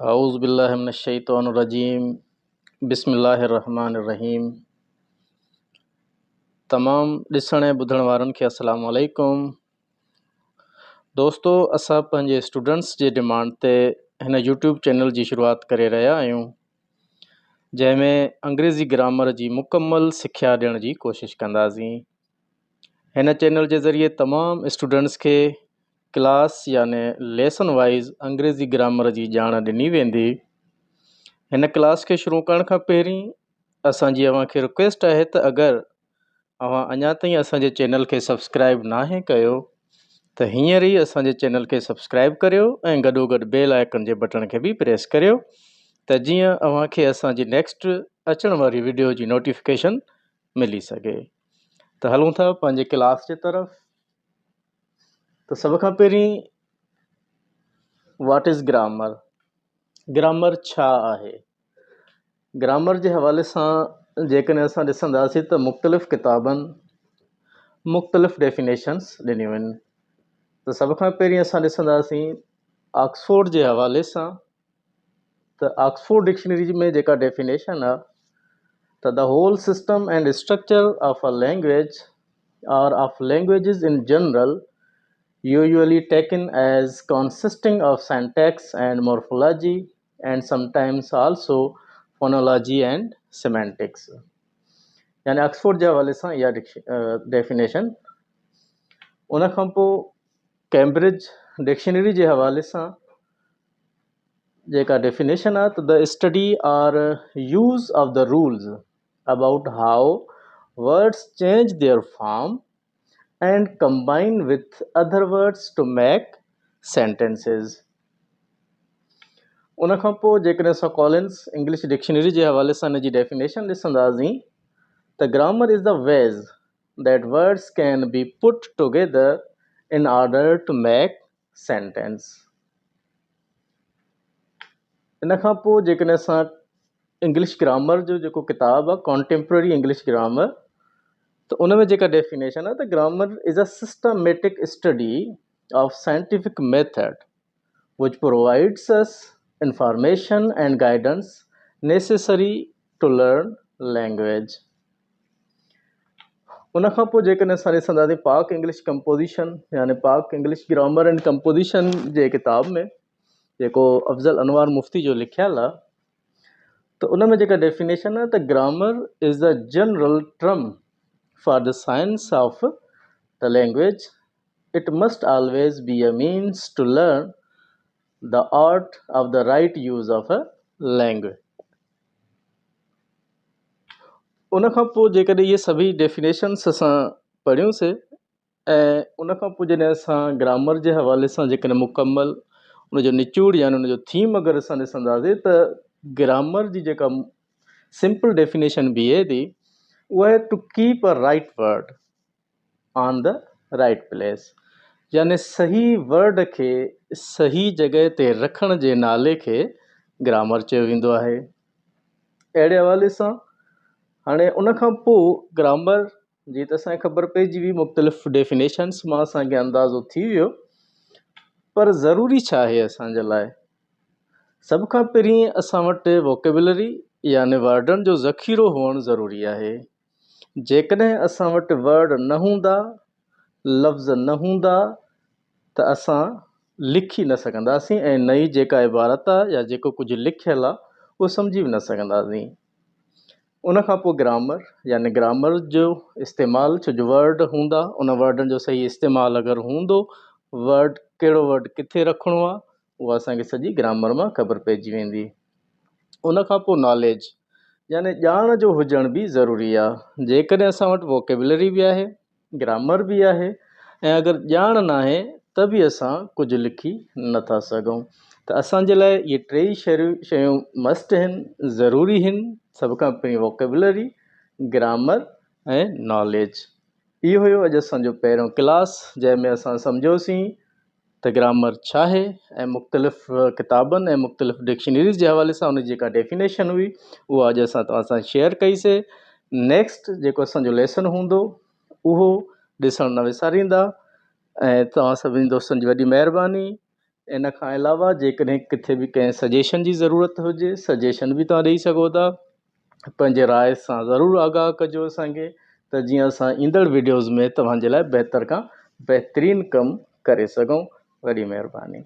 اعوذ بالله من الشيطان الرجيم بسم الله الرحمن الرحيم تمام ڏسڻ ۽ ٻڌڻ وارن کي السلام عليڪم دوستو اسان پنهنجي اسٽوڊنٽس جي ڊمانڊ تي هن يوٽيوب چينل جي شروعات ڪري رهيا آهيون جنهن ۾ انگريزي گرامر جي مڪمل سکيا ڏيڻ جي ڪوشش ڪنداسين هن چينل جي ذريعي تمام اسٽوڊنٽس کي ڪلاس يعني ليسن وائيز انگريزي گرامر جي ڄاڻ ڏني ويندي. هن ڪلاس کي شروع ڪرڻ کان پهرين اسان جي اوهان کي رڪويسٽ آهي ته اگر اوهان اڃا تائين اسان جي چينل کي سبسڪرائب ناهي ڪيو ته هينئر ئي اسان جي چينل کي سبسڪرائب ڪريو ۽ گڏو گڏ بيل آئيڪن جي بٽڻ کي به پريس ڪريو ته جيئن اوهان کي اسان جي نيڪسٽ اچڻ واري وڊيو جي نوٽيفڪيشن ملي سگهي ته هلون ٿا پنهنجي ڪلاس جي طرف. ته سڀ کان پهرين واٽ از گرامر گرامر ڇا آهي گرامر جي حوالي سان جيڪڏهن اسان ڏسنداسين ته مختلف ڪتابن مختلف ڊيفينيشنس ڏنيون آهن ته سڀ کان پهرين اسان ڏسنداسين آڪسفورڊ جي حوالي سان ته آڪسفورڊ ڊڪشنري ۾ جيڪا ڊيفينيشن آ ته the whole system and structure of a language or of languages in general usually taken as consisting of syntax and morphology and sometimes also phonology and semantics يعني Oxford جي حوالي سان اها definition ان کان پوء ڪيمبرج ڊڪشنري جي حوالي سان جيڪا ڊيفينيشن آ ته the study or use of the rules about how words change their form and combine with other words to make sentences. ان کان پوء جيڪڏهن اسان ڪالنس انگلش ڊڪشنري جي حوالي سان ان جي ڊيفينيشن ڏسنداسين ته grammar is the ways that words can be put together in order to make sentence. ان کان پوء جيڪڏهن اسان انگلش گرامر جو جيڪو ڪتاب آهي ڪانٽيمپرري انگلش گرامر ته ان ۾ جيڪا ڊيفينيشن آهي ته grammar is a systematic study of scientific method which provides us information and guidance necessary to learn language. ان کان پوء جيڪڏهن اسان ڏسنداسين پاڪ انگلش ڪمپوزيشن يعني Pak English grammar and composition جي ڪتاب ۾ جيڪو افضل انوار مفتي جو لکيل آهي ته ان ۾ جيڪا ڊيفينيشن آهي ته grammar is a general term for the science of the language it must always be a means to learn the art of the right use of a language. ان کان پوء جيڪڏهن اهي سڀئي ڊيفينيشنس اسان پڙهيونسي ۽ ان کان پوء جڏهن اسان گرامر جي حوالي سان جيڪڏهن مڪمل ان جو نچوڙ يعني ان جو ٿيم اگر اسان ڏسنداسي ته گرامر جي جيڪا سمپل ڊيفينيشن بيهي ٿي اها آهي to keep a right word on the right place يعني صحيح ورڊ کي صحيح جڳهه تي رکڻ جي نالي کي گرامر چيو ويندو آهي. اهڙي حوالي سان هاڻي ان کان پوء گرامر جي ته اسان کي خبر پئجي وئي مختلف ڊيفينيشنس مان اسان کي اندازو ٿي ويو پر ضروري ڇا آهي اسان جي لاء سڀ کان پهرين اسان وٽ ووڪيبلري يعني ورڊن جو ذخيرو هئڻ ضروري آهي. جيڪڏهن اسان وٽ ورڊ نه هوندا، لفظ نه هوندا ته اسان لکي نه سگهنداسين ۽ نه ئي جيڪا عبارت آ يا جيڪو ڪجهه لکيل آ اهو سمجهي به نه سگهنداسين. ان کان پوء گرامر يعني گرامر جو استعمال ڇو جو ورڊ هوندا ان ورڊن جو صحيح استعمال اگر هوندو ورڊ ڪهڙو ورڊ ڪٿي رکڻو آ اها اسان کي سڄي گرامر مان خبر پئجي ويندي. ان کان پوء ناليج يعني ڄاڻ جو هجڻ به ضروري آ. جيڪڏهن اسان وٽ ووڪيبلري به آهي، گرامر به آهي ۽ اگر ڄاڻ ناهي ته به اسان ڪجهه لکي نه ٿا سگهون ته اسان جي لاء اهي ٽيئي شيون مسٽ آهن، ضروري آهن، سڀ کان پهرين ووڪيبلري، گرامر ۽ ناليج. اهو هيو اڄ اسان جو پهريون ڪلاس جنهن ۾ اسان سمجهيوسين ته گرامر ڇا آهي ۽ مختلف ڪتابن ۽ مختلف ڊڪشنريز جي حوالي سان ان جي جيڪا ڊيفينيشن هئي اها اڄ اسان توهان سان شيئر ڪئي سي نيڪسٽ جيڪو اسان جو ليسن هوندو اهو ڏسڻ نه وساريندا ۽ توهان سڀني دوستن جي وڏي مهرباني. ان کان علاوه جيڪڏهن ڪٿي به ڪنهن سجيشن جي ضرورت هجي سجيشن به توهان ڏئي سگهو ٿا. پنهنجي راء سان ضرور آگاهه ڪجو اسان کي ته جيئن اسان ايندڙ وڊيوز ۾ توهان جي لاء بهتر کان بهترين ڪم ڪري سگهون. وڏي مهرباني.